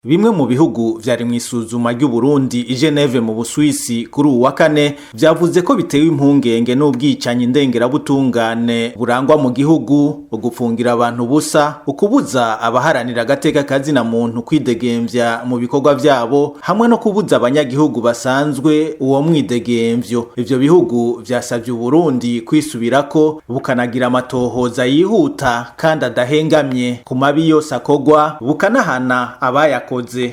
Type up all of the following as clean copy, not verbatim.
Bimwe mu bihugu vyari mw'isuzuma ry'Uburundi i Geneve mu Buswisi kuri uwu wa kane vyavuze ko bitewe impungenge n'ubwicanyi ndengerabutungane burangwa mu gihugu, ugupfungira abantu ubusa, ukubuza abaharanira agateka kazina muntu kwidegemvya mu bikorwa vyabo, hamwe no kubuza abanyagihugu basanzwe uwo mwidegemvyo. Ivyo bihugu vyasavye Uburundi kwisubirako, bukanagira amatohoza yihuta kandi adahengamye ku mabi yose akorwa, bukanahana abayakoze.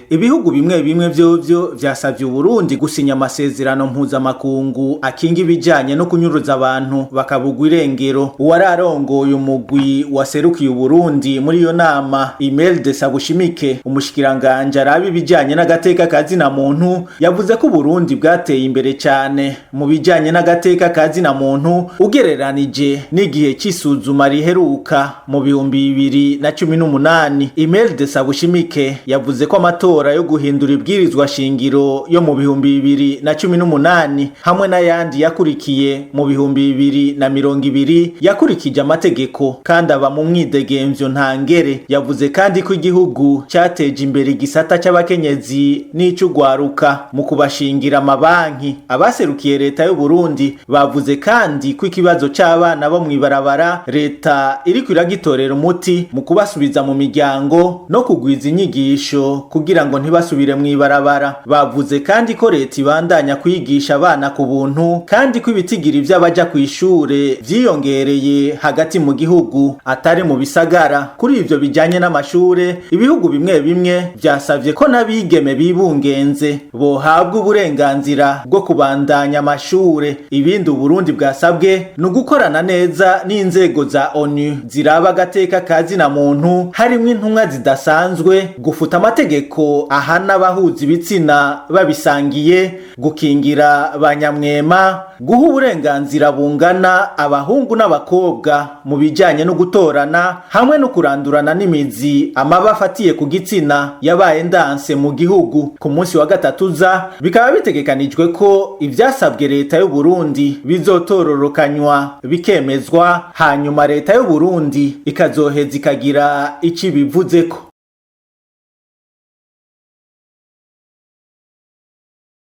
Ibihugu bimwe bimwe vyovyo vyasavye Uburundi gusinya amasezerano mpuzamakungu akinga ibijanye no kunyuruza abantu bakabugwa irengero. Uwari arongoye umugwi waserukiye Uburundi muri iyo nama, Imelde Sabushimike, umushikiranganje araba ibijanye n'agateka kazina muntu, yavuze ko Uburundi bwateye imbere cane mu bijanye n'agateka kazina muntu ugereranije n'igihe c'isuzuma riheruka mu 2018. Imelde Sabushimike yavuze ko amatora yo guhindura ibwirizwa shingiro yo mu 2018 hamwe n'ayandi yakurikiye mu 2020 yakurikije amategeko kandi aba mu mwidegemvyo ntangere. Yavuze kandi ko igihugu cyateje imbere igisata c'abakenyezi n'ic'ugwaruka mu kubashingira amabanki. Abaserukiye leta y'u Burundi bavuze kandi ko ikibazo c'abana bo mw'ibarabara leta iriko iragitorera umuti mu kubasubiza mu miryango no kugwiza inyigisho kugira ngo ntibasubire mw'ibarabara. Bavuze kandi ko leta ibandanya kwigisha abana ku buntu, kandi ko ibitigiri vy'abaja kw'ishure vyiyongereye hagati mu gihugu atari mu bisagara. Kuri ivyo bijanye n'amashure, ibihugu bimwe bimwe vyasavye ko n'abigeme bibungenze bohabwa uburenganzira bwo kubandanya amashure. Ibindi Uburundi bwasabwe ni ugukorana neza n'inzego za ONU ziraba agateka kazina muntu, harimwo intumwa zidasanzwe, gufuta amategeko ahana abahuza ibitsina babisangiye, gukingira banyamwema, guha uburenganzira bungana abahungu n'abakobwa mu bijanye no gutorana, hamwe no kurandurana n'imizi amabi afatiye ku gitsina yabaye ndanse mu gihugu. Ku munsi wa gatatu uza bikaba bitegekanijwe ko ivyasabwe leta y'u Burundi bizotororokanywa bikemezwa, hanyuma leta y'u Burundi ikazoheza ikagira ico ibivuzeko.